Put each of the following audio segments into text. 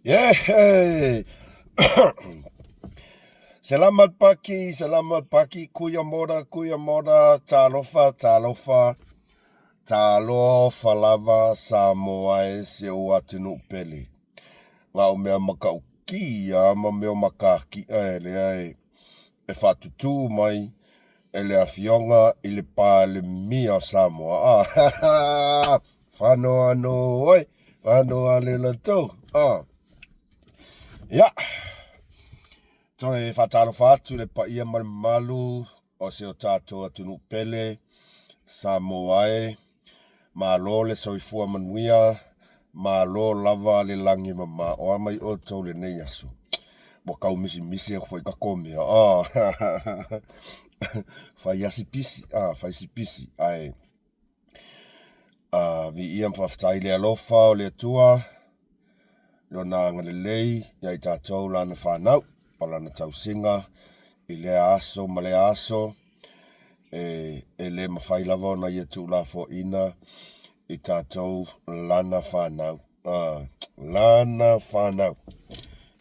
Yeah! Selamat pagi, selamat pagi, Kuya Mora, Kuya Mora, talofa, talofa, talofa lava Samoa e si ou atunuu pele. Ngā o mea makaukia ma mea makaki'a e lea e e faatutū mai e le Afioga i le Palemia o Samoa. Ah, Fano ano oi, fano ale latou. Ah. Ia, toe faatalofa atu le paia ma le mamalu o si o tatou atunuu pele, Samoa e. Malo le soifua manuia, malo lava le lagi e mama. O a mai outou lenei aso? Ua kau misimisi aku foi ka mea. Ah. Fai asi pisi, ah, fai si pisi. Ae ah, viia ma faafetai le alofa o le Atua, Lona agalelei ia i tatou lana fanau, o lana tausiga i lea aso ma lea aso, e, e le mafai lava ona ia tuulafoaina i tatou lana fanau. Ah, lana fanau.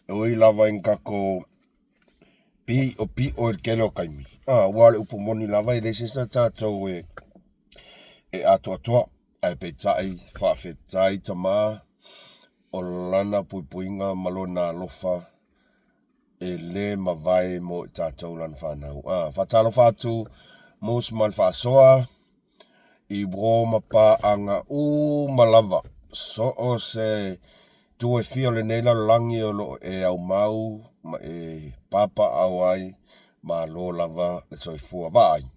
E ui lava i kako piʻo piʻo i le tele o taimi. Ah, aua o le upu moni lava e leai se isi o tatou e, e atoatoa. Ae peitai, faafetai Tama, o lana puipuiga ma lona alofa e le mavae mo i tatou lana fanau. Ah, faatalofa atu Moose ma le faasoa i uō ma paaga uma lava. So o se itu e fia o lenei lalolagi o lo o e aumau ma e papaao ai, malo lava le soifua. Vaai.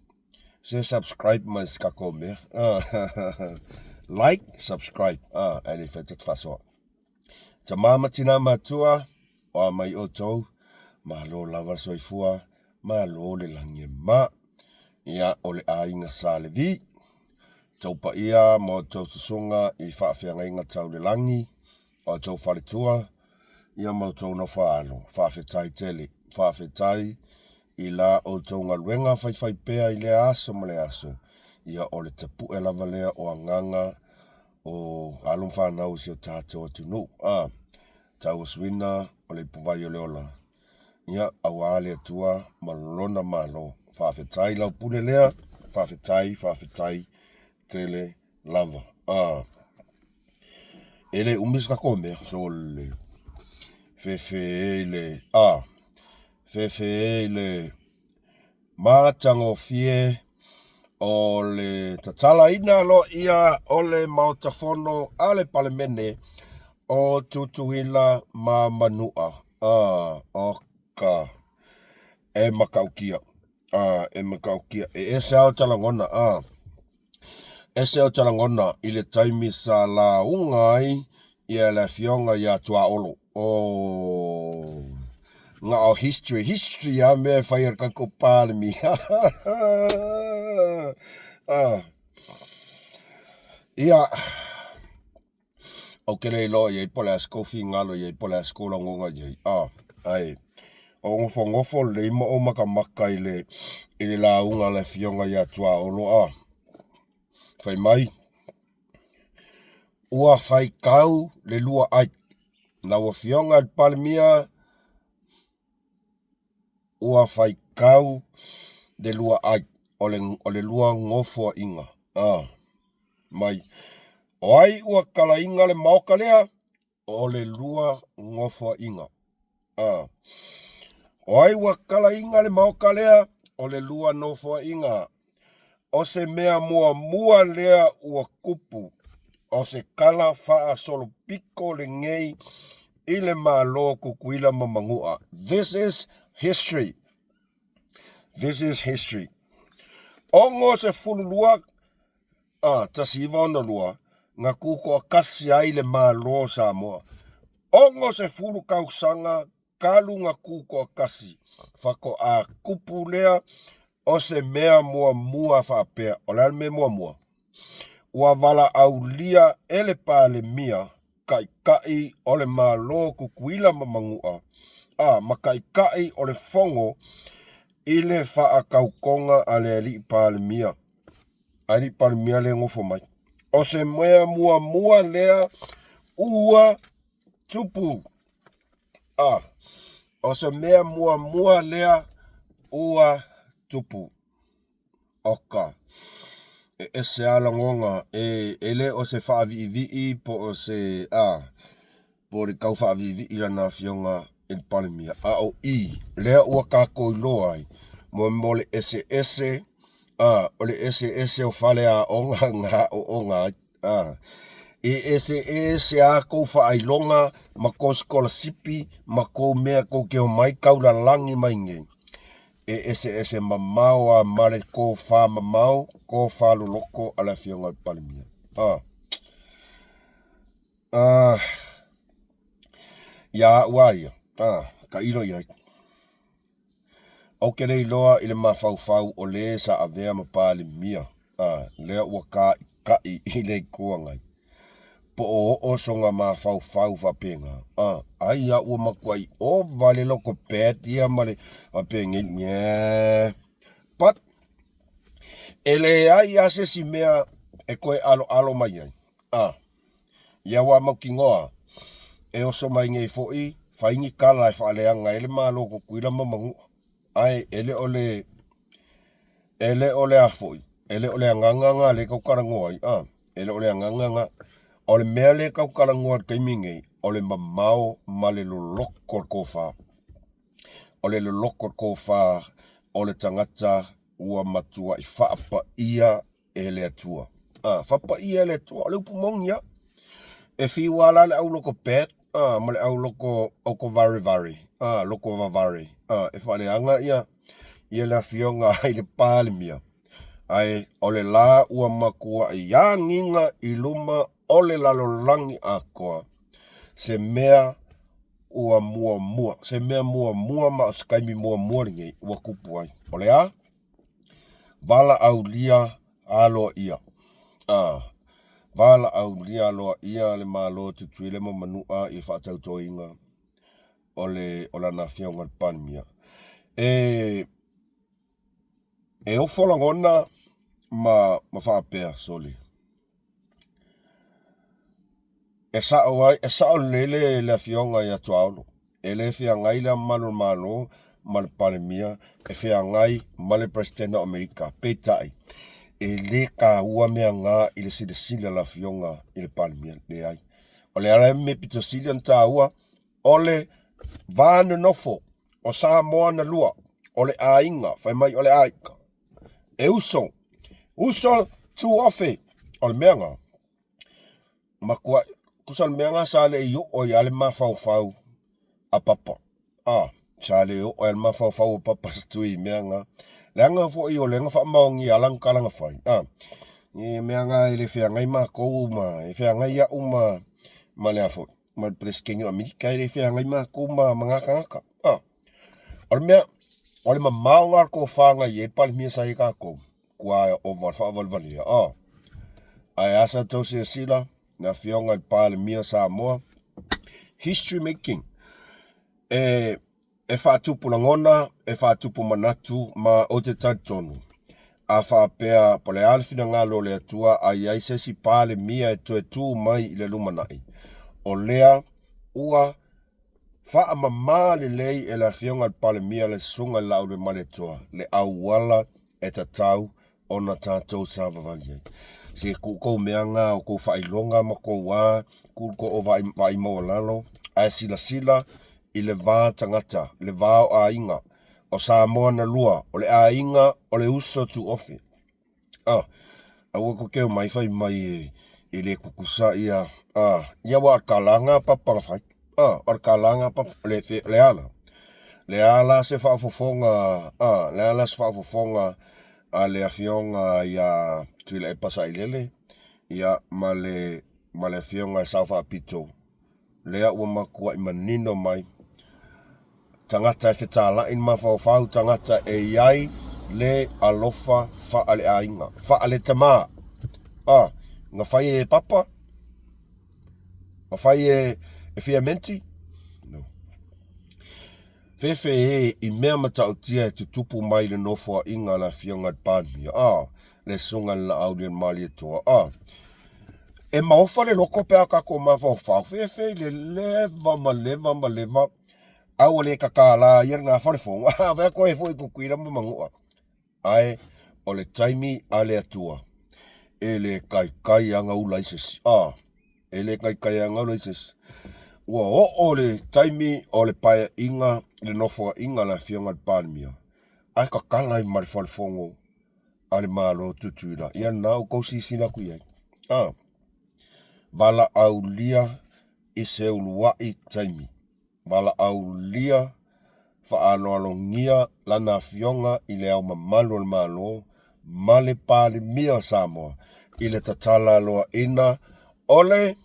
Se subscribe mai se tatou mea. Like, subscribe. Ah, ae le i fai tata faasoa. Tama ma tina matua, o a mai outou, malo lava le soifua, malo le lagi e mama. Ia, o le aiga Sa Levi, tou paia ma outou susuga i faafeagaiga tau le lagi, o outou faletua, ia ma outou nofo-a-alo. Faafetai tele. Faafetai i la outou galuega faifaipea i lea aso ma lea aso. Ia, o le tapue lava lea o agaga o alo ma fanau o si o tatou atunuu. A, tauasuina o le ipuvai o le ola. Ia, auā le Atua ma Lona Malo. Faafetai lau pule lea, faafetai, faafetai tele lava. A, e le umi se tatou mea, so le fefe i le, a, fefe i le matagofie o le tatalaina aloaia o le Maota Fono a le Palemene o Tutuila ma Manua. A, oka, e matautia, a, e matautia, e ese lava o ta lagona, a, ese o ta lagona i le taimi sa lauga ai ia le afioga ia Tuaolo. Oh, na o history, history a mea e fai a le tatou Palemia. Ah. Ia, ou te le iloa i ai po o le a se kou finagalo i ai po o le a se kou lagona i ai. Ah, ae o nofonofo lelei ma ou makamaka i le, i le lauga a le afioga ia Tuaolo, ah. Fai mai, ua faitau le lua ai. Lau Afioga i le Palemia, ua faitau le lua ai, o le, o le lua nofoaiga. Ah, mai, o ai ua talaina le maota lea? O le lua nofoaiga. Ah. O ai ua talaina le maota lea? O le lua nofoaiga. O se mea muamua lea ua tupu, o se tala faasolopito lenei i le Malo Tutuila ma Manua. This is history. This is history. 62 a 1962 na tutoatasi ai le Malo o Samoa. 60 tausaga talu na tutoatasi faatoa tupu lea o se mea muamua faapea. O le a le mea muamua? Ua valaaulia e le Palemia Taitai o le Malo Tutuila ma Manua, a ma Taitai o le Fono i le faatautoga a le Alii Palemia. Alii Palemia lea e nofo mai. O se mea muamua lea ua tupu. A, o se mea muamua lea ua tupu. Oka, e ese a lagona, e, e le o se faaviivii po o se, a, po o le tau faaviivii lana afioga i le Palemia, a o i lea ua tatou iloa ai, mo, mo le eseese, a, o le eseese o faleaoga na aooga ai. A, e eseese a kou faailoga ma kou sikolasipi ma kou mea kou te omai taulalagi mai nei. E eseese mamao a ma le tofa mamao, tofa loloto a le Afioga i le Palemia. A, a, iā au a ia, a, tailo i ai. Ou te le iloa i le mafaufau o lē sa avea ma Palemia, a, lea ua kāʻikaʻi i le Itu Agai. Po o oo sona mafaufau faapena, a, aia ua matuai ova le loto bad ia ma le faapenei, yeah. But, e leai lava se isi mea e toe aloalo mai ai, a. Ia ua mautinoa, e oso mai nei foi, fai ni tala e faaleaga ai le Malo o Tutuila ma Manua. Ae e le o le, e le o le a foi, e le o le agaga na lea e tau talanoa ai, a, e le o le agaga na. O le mea lea e tau talanoa i le taimi nei, o le mamao ma le loloto o le tofa. O le loloto o le tofa o le tagata ua matuai faapaia e le Atua. A, faapaia e le Atua, o le upu moni lava. E fiu lava la le au loko bad, a, ma le au loko oko varevare, a, loko vavare, a, e faaleaga ia, ia le afioga i le Palemia. Ae o le la ua matuai agiga i luma o le lalolagi atoa se mea ua muamua, se mea muamua ma o se taimi muamua lenei ua tupu ai. O le a? Valaaulia aloaia. A, valaaulia aloaia le Malo o Tutuila ma Manua i le faatautoina o le o lana afioga i le Palemia. E e ofo lagona ma ma faapea, sole. E sao ai, e sao lelei le, le afioga ia Tuaolo. E le feagai le Malu o le Malo ma le Palemia, e feagai ma le Peresetene o Amerika. Peitai, e le taua mea na i le silasila a le afioga i le Palemia. Leai. O le ala mea pito sili ona taua, o le va nonofo o Samoa na lua, o le aiga, fai mai o le aiga. E uso, uso tuofe, o le mea na. Matua, tusa o le mea lena sa le i oo ai lava le mafaufau a Papa. A, sa le oo ai le mafaufau o Papa Setui i mea na. Leaga foi o lea na faamaonia lana tala na fai. A, i mea na e le feagai matou ma, e feagai au ma, ma le a foi, ma le Peresetene o Amerika, e le feagai matou ma, ma na tagata. A, o le mea, o le mamao na o le tofa na i ai le Palemia sa i ai tatou. Kua ova o le faavalevalea. A, ae a sa tou silasila, le afioga i le Palemia o Samoa, history making. E, e faatupu lagona, e faatupu manatu, ma ou te talitonu. A faapea, po o le a le finagalo o le Atua, a i ai se isi Palemia e toe tu mai i le lumanai, o lea ua faamama lelei e le afioga i le Palemia le Susuga i le Laauliamaletoa le auala e tatau ona tatou savavali ai. Se tuu kou mea na o kou faailoga ma kou a, tuu kou vaai, vaai maualalo, ae silasila i le va tagata, le va o aiga, o Samoa na lua, o le aiga o le uso tuofe. Ah, aua kou te omai fai mai e, e le tutusa ia, ah, ia aua o le tala na papa na fai. Ah, o le tala na papa, le, le ala. Le a la se faafofoga, ah, le a la se faafofoga a le afioga iā Tuilaepa Sailele, ia, ma le, ma le afioga i le Sao Faapito, lea ua matuai manino mai, tagata e fetalai le mafaufau, tagata e i ai le alofa faaleaiga, faaletamā. Ah, na fai e Papa, na fai e, e Fiamenti? No. Fefe e i mea matautia e tutupu mai i le nofoaiga a le Afioga i le Palemia, a, le Susuga i le Laaulialemalietoa, a. E maofa le loko pe a tatou mafaufau, fefe i le leva ma leva ma leva. A ua le kakala ia le gafa o le fono, a fai atu ai foi i Tutuila ma Manua. Ae o le taimi a le Atua, e le taitai lava ona ula ai se isi. A, e le taitai lava ona ula ai se isi. Ua oo le taimi o le paeaiga i le nofoaiga a le Afioga i le Palemia, ae tatala ai ma le falefono a le Malo o Tutuila. Ia lena ua outou silasila atu i ai. A, valaaulia i se uluai taimi. Valaaulia faaaloalogia Lana Afioga i Le Ao Mamalu o le Malo ma le Palemia o Samoa i le tatala aloaina o le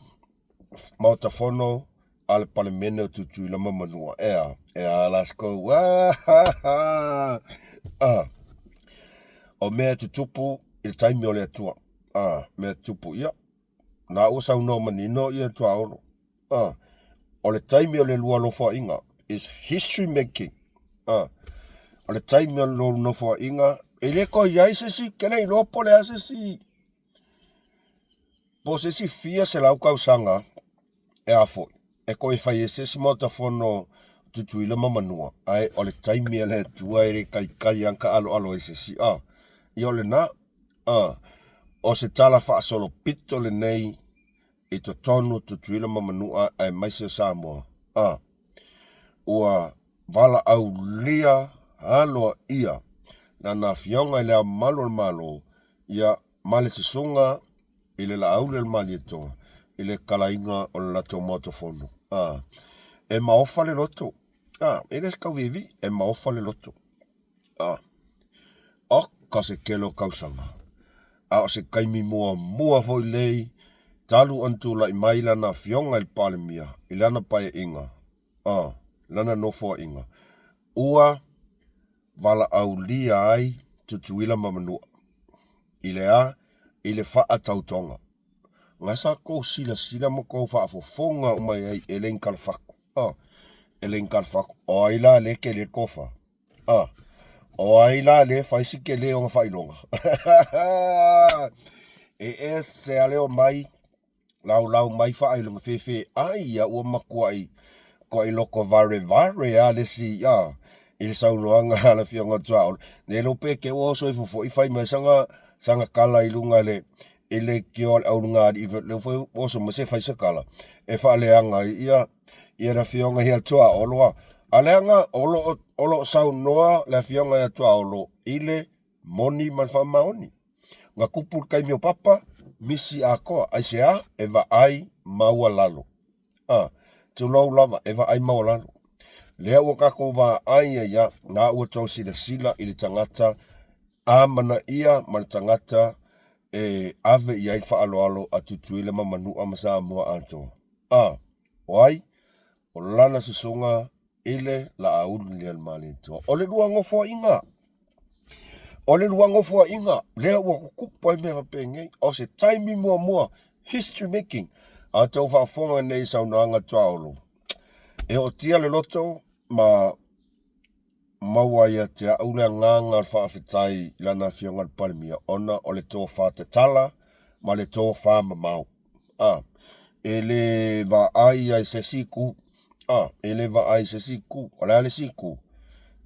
Maota Fono a le Palemene o Tutuila ma Manua. Ea, ea la skou. Ah, ah. O mea e tutupu i le taimi o le Atua. Ah, mea e tutupu, ia. Na ua saunoa manino ia Tuaolo. Ah, o le taimi o le lua nofoaiga is history making. Ah, o le taimi o le lua nofoaiga, e le toe i ai se isi, ke le iloa po o le a se isi, po o se isi fia selau tausaga e a foi, e toe fai ai se isi Maota Fono Tutuila ma Manua, ae o le taimi a le Atua e le taitai lava ona taaloalo ai se isi. Ah, ia o lena. Ah, o se tala faasolopito lenei i totonu o Tutuila ma Manua aemaise o Samoa. Ah, ua valaaulia aloaia Lana Afioga i Le Ao Mamalu o le Malo, ia, ma le Susuga i le Laauli o le Malietoa i le tatalaina o le latou Maota Fono. Ah, e maofa le loto. Ah, e le se tauviivii, e maofa le loto. Ah, oka se tele o tausaga, a o se taimi muamua foi lei talu ona tulai mai lana afioga i le Palemia i lana paeaiga, ah, lana nofoaiga, ua valaaulia ai Tutuila ma Manua i le a? I le faatautoga. Na sa tou silasila ma tou faafofoga uma i ai e le talafatu, ah, e le talafatu. O ai la lea e tele le tofa? Ah, o ai la lea e fai si tele o ona faailoga? E ese lava le omai, laulau mai faailoga fefe ai ia ua matuai matuai loto varevare lava le isi ah, i le saunoaga a le Afioga o Tuaolo. Ne iloa pe te ua oso ifo foi fai mai sana sana tala i luga i le i le leitio a le aulugalii lea foi ua oso mai se fai se tala e faaleaga ai ia ia le Afioga ia Tuaolo a. A leaga o lo o, o lo o saunoa le Afioga ia Tuaolo i le moni ma le faamaoni. Na tupu le taimi o Papa, misi atoa. Aisea? E vaai maualalo. A, tulou lava, e vaai maualalo. Lea ua tatou vaai ai a, na ua tou silasila i le tagata amanaia ma le tagata e ave i ai le faaaloalo a Tutuila ma Manua ma Samoa atoa. A, o ai? O lana susuga i le Laauli lea le Malietoa. O le lua nofoaiga. O le lua nofoaiga lea ua tutupu ai mea faapenei. O se taimi muamua, history making. A outou faafofoga nei i saunoaga Tuaolo, e ootia le loto ma maua ia te au le agaga o le faafetai i Lana Afioga i le Palemia ona o le tofa tatala ma le tofa mamao. A, e le vaai ia i se isi itu. A, e le vaai i se isi itu. O le a le isi itu?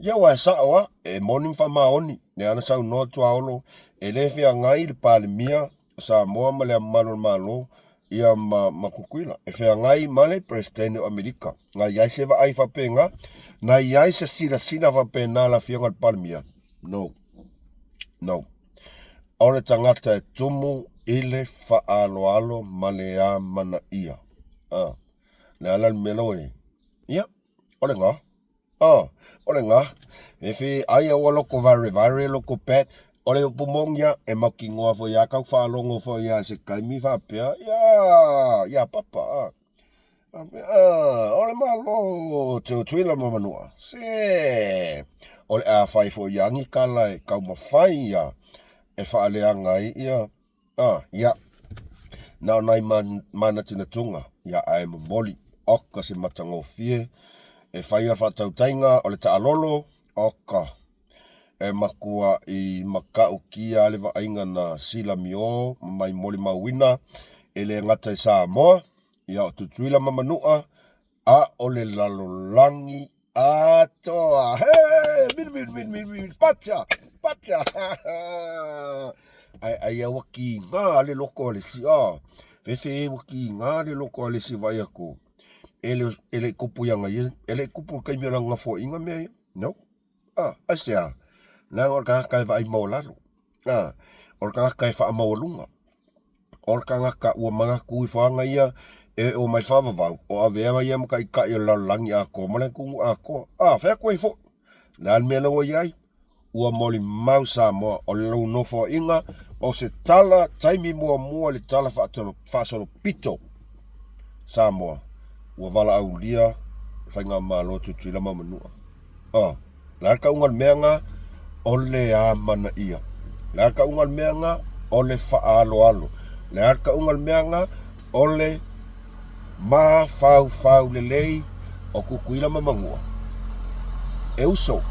Ia aua e sao lava, e moni ma faamaoni, lea na saunoa Tuaolo, e le feagai le Palemia o Samoa ma le Ao Mamalu o le Malo ia ma, ma Tutuila. E feagai ma le Peresetene o Amerika. Na i ai se vaai faapena? Na i ai se silasila faapena a le Afioga i le Palemia? No. No. O le tagata e tumu i le faaaloalo ma le amanaia. Ah. Le a la le mea la ua i ai? Ia, o lena. Ah, o lena. E fe ai a ua loko varevare, loko bad. O le upu moni a, e mautinoa foi a tau faalogo foi a se taimi faapea, ia, ia Papa, ah. Faapea, ah, o le Malo Tutuila ma Manua. Se, o le a fai foi ia ni tala e taumafai ia e faaleaga ai ia Ah, ia. Na o nai manatunatuga, ia, ae momoli, oka se matagofie, e fai a faatautaiga o le taalolo, oka, e matuai matautia lava le vaaiga na silamio ma mai molimauina, e le gata i Samoa, ia o Tutuila ma Manua, a o le lalolagi. Atoa. He! Miri, miri, miri, miri, miri, pacha, pacha. Ai, ai ua kiga le loko o le isi, ah. Fefe ua kiga le loko a le isi vaai atu. E le, e le i kupu ia ia, e le i kupu i le taimi o lana nofoaiga mea ia. No. Ah, aisea? Leaga o le tagata e vaai maualalo. Ah, o le tagata e faamaualuga. O le tagata ua manatu ifo ana ia e oo mai le faavavau, o avea ia ma taitai o le lalolagi atoa ma le atunuu atoa. A, fai atu ai foi. O le a le mea la ua i ai? Ua molimau Samoa, o le lou nofoaiga o se tala taimi muamua i le tala faasolopito Samoa ua valaaulia le Faigamalo a Tutuila ma Manua. O le a le tauga o le mea lena? O le amanaia. O le a le tauga o le mea lena? O le faaaloalo. O le a le tauga o le mea lena? O le mafaufau lelei o Tutuila ma Manua. E uso,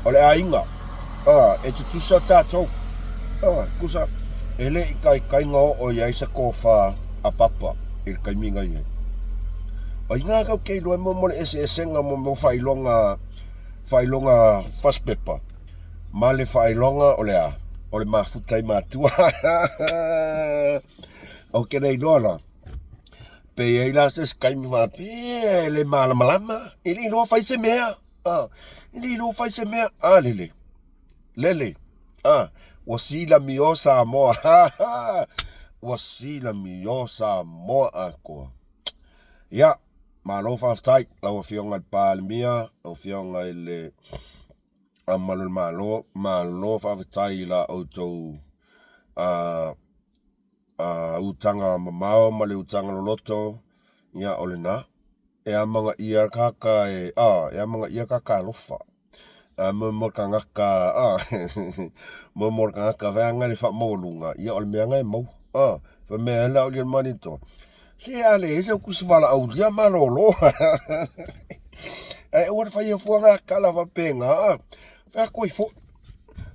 o le aiga, e tutusa tatou. Tusa, e le i taitai ona oo i ai se tofa a Papa i le taimi na i ai. O ina tatou te iloa ai mo le eseesega mo mea o faailoga, faailoga fasipepa ma le faailoga o le a? O le mafuta i matua. Ou te le iloa la, pe i ai la se isi taimi faapea, e le malamalama, e le iloa fai se mea, e le iloa fai se mea, a lele, lele, a, ua silamio Samoa, ua silamio Samoa atoa. Ia, malo faafetai lau Afioga i le Palemia, lau Afioga i le Ao Mamalu o le Malo, malo faafetai i la outou utaga mamao ma le utaga loloto, ia o lena. E amanaia le tagata e, a, e amanaia le tagata alofa. A mo mo le tagata, a, mo mo le tagata vaega le faamaualuga, ia o le mea lena e maua. A, fai mea e lau le manito. Se a leai sau tusi valaaulia malolo. Ae aua le faia fua ngā tala faapena, a. Fai atu ai foi,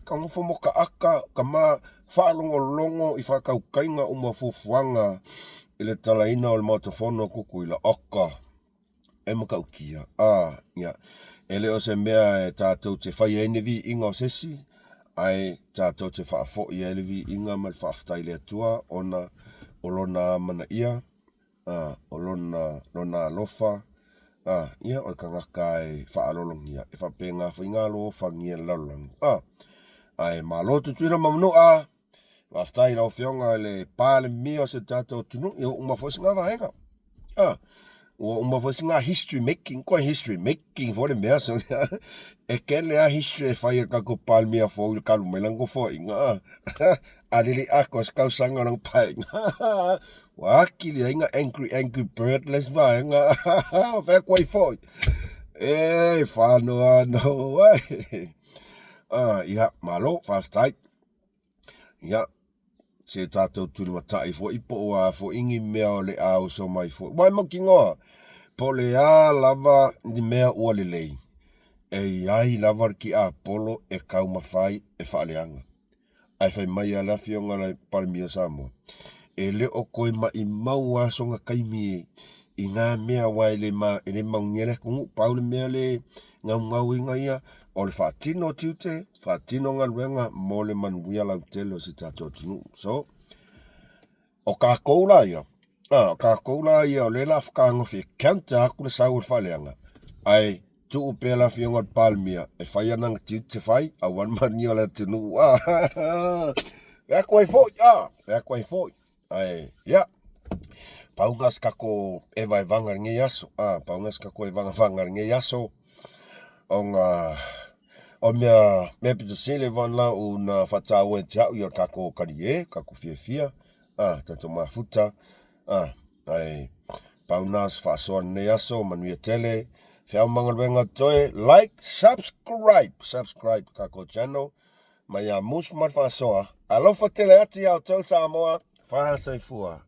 ka nofo makaata, ka ma faalogologo i faatautaiga uma o fuafuaga i le talaina o le Maota Fono a Tutuila, oka, e matautia. A, ia, e le o se mea e tatou te faia ai ni viiga o se isi, ae tatou te faafoi ai le viiga ma le faafetai i le Atua ona o Lona amanaia, a, o Lona, Lona alofa, a, ia, o le tagata e faaaloalogia, e faapena foi ona alofagia e le lalolagi. A, ae malo Tutuila ma Manua! Faafetai i lau Afioga i le Palemia o si o tatou atunuu, ia ua uma foi sina vaega. A, ua uma foi sina history making, koe history making foi le mea so e tele lava history e fai e le tatou Palemia fou i le talu mai lana nofoaiga. A, a lelei atoa se tausaga o lana paeaiga. Ua atili ai na angry angry bird le isi vaega. Fai atu ai foi. E faanoano ai. Ia, malo, faafetai. Ia, se tatou tulimatai foi po o a foi ni mea o le a oso mai foi. Ua e mautinoa, po o le a lava ni mea ua lelei, e i ai lava le tiapolo e taumafai e faaleaga. Ae fai mai lava le Afioga i le Palemia o Samoa, e le o toe maimau lava sona taimi i nā mea aua e le, ma, e le manuia le atunuu. Pau le mea le naunauina ia, o le faatino o tiute, faatino galuega mo le manuia lautele o si tatou atunuu. So, o tatou la ia, a, o tatou la ia o lea la fetagofi e counter atu le sau o le faaleaga, ae tuu pea le Afioga i le Palemia e fai ana tiute fai aua le manuia o le atunuu. A, fai atu ai foi, a, fai atu ai foi. Ae, ia, pau lena o se tatou evaevaga i lenei aso, a, pau lena o se tatou evagavaga i lenei aso, ona o mea, mea pito sili lava ona faataua ia te au ia o le tatou talie, tatou fiafia, a, tatou mafuta, a, ae pau lena o se faasoa i lenei aso, manuia tele, feau ma galuega toe, like, subscribe, subscribe tatou channel, mai ia Mus ma le faasoa, alofa tele atu ia outou Samoa, faasoifua.